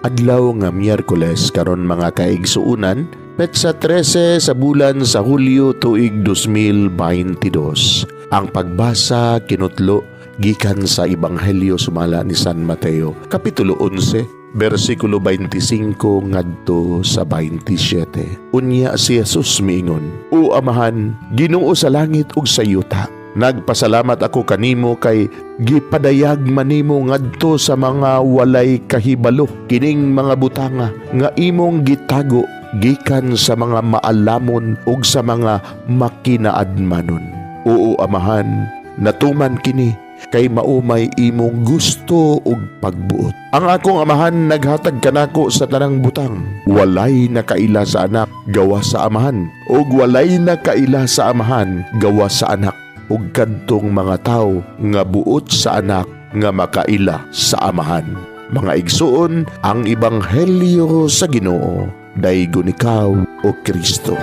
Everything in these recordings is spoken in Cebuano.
Adlaw nga Miyerkules karon, mga kaigsuunan, petsa 13 sa bulan sa Hulyo, tuig 2022. Ang pagbasa kinutlo gikan sa Ebanghelyo sumala ni San Mateo, kapitulo 11, bersikulo 25 ngadto sa 27. Unya si Jesus miingon, "O Amahan, Ginoo sa langit ug sa yuta, nagpasalamat ako kanimo kay gipadayag man nimo ngadto sa mga walay kahibalo kining mga butanga nga imong gitago gikan sa mga maalamon ug sa mga makinaadmanon. Oo, Amahan, natuman kini kay mao may imong gusto ug pagbuot. Ang akong Amahan naghatag kanako sa tanang butang. Walay nakaila sa Anak gawas sa Amahan, ug walay nakaila sa Amahan gawas sa Anak ug kadtong mga tawo nga buot sa Anak nga makaila sa Amahan." Mga igsuon, ang ebanghelyo sa Ginoo. Daygon ikaw, o Kristo.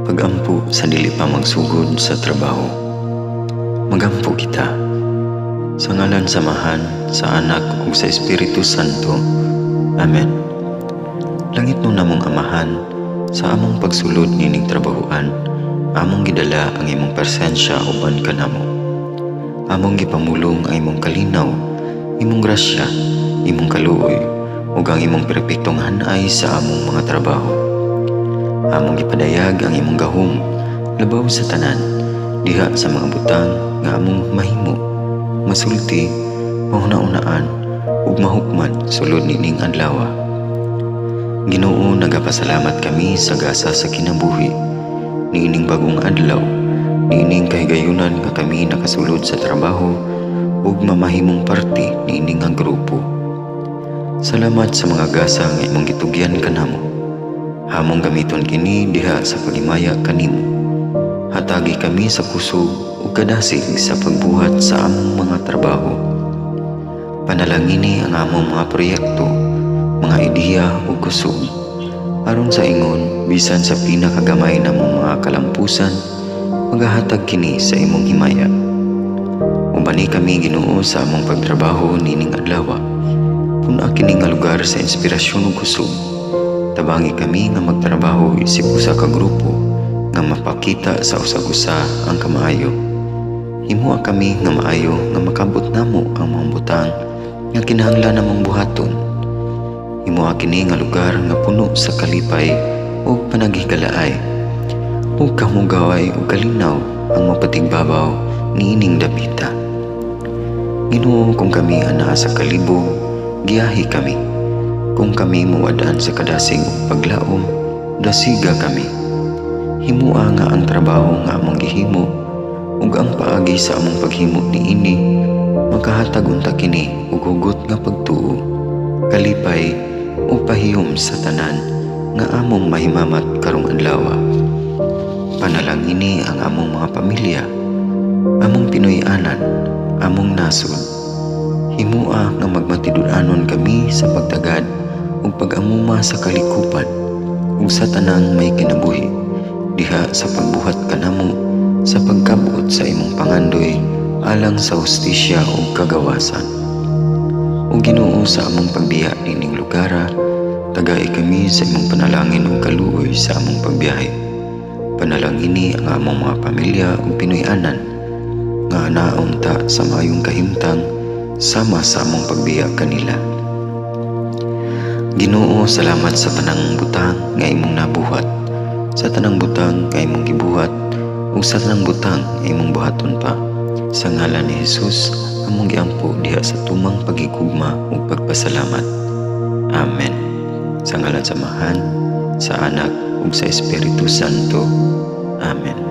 Pagampo sa dili pa magsugod sa trabaho. Magampo kita. Sa ngalan sa Amahan, sa Anak ug sa Espiritu Santo. Amen. Langitnon namong Amahan, sa among pagsulod nining trabahuan, among gidala ang imong presensya uban kanamo. Among gipamulong ang imong kalinaw, imong grasya, imong kaluoy, ug ang imong perpektong hanay sa among mga trabaho. Among gipadayag ang imong gahom labaw sa tanan diha sa mga butang nga among mahimo, masulti, mahuna-unaan ug mahukman sulod nining adlaw. Ginoo, nagapasalamat kami sa gasa sa kinabuhi niining bagong adlaw, niining kahigayunan nga kami nakasulod sa trabaho ug mamahimong parte niini nga grupo. Salamat sa mga gasa nga imong gitugyan kanamo. Among gamiton kini diha sa paghimaya kanimo. Hatagi kami sa kusog ug kadasig sa pagbuhat sa among mga trabaho. Panalangini ang among mga proyekto, mga ideya ug kusog. Aron sa ingon, bisan sa pinakagamay namong mga kalampusan, magahatag kini sa imong himaya. Ubani kami, Ginoo, sa among pagtrabaho nining adlaw. Pun-a kini nga lugar sa inspirasyon ug kusog. Tabangi kami nga magtrabaho isip usa ka grupo nga mapakita sa usag-usa ang kamaayo. Himoa kami nga maayo nga makabot namo ang mga butang nga kinahanglan namong buhaton. Himoa kini nga lugar nga puno sa kalipay ug panaghigalaay, ug kahugaway ug kalinaw ang mapatigbabaw niining dapita. Ginoo, kung kami anaa sa kalibog, giyahi kami. Kung kami mawad-an sa kadasig ug paglaom, dasiga kami. Himoa nga ang trabaho nga among gihimo ug ang paagi sa among paghimo niini makahatag unta kini og hugot nga pagtuo, kalipay ug pahiyom sa tanan nga among mahimamat karong adlaw. Panalangini ang among mga pamilya, among Pinoy-anan, among nasod. Himoa nga magmatinud-anon kami sa pagtagad ug pag-amuma sa kalikupan ug sa tanang may kinabuhi diha sa pagbuhat kanamo sa pagkabot sa imong pangandoy alang sa hustisya ug kagawasan. O Ginoo, sa among pagbiya nining lugara, tagai kami sa imong panalangin ug kaluoy sa among pagbiyahe. Panalangini ang among mga pamilya ug Pinoy-anan nga anaa unta sa maayong kahimtang sama sa among pagbiya kanila. Ginoo, salamat sa tanang butang nga imong nabuhat, sa tanang butang nga imong gibuhat, ug sa tanang butang nga imong buhaton pa. Sa ngalan ni Jesus, among giampo diha sa tumang paghigugma ug pagpasalamat. Amen. Sa ngalan sa Amahan, sa Anak ug sa Espiritu Santo. Amen.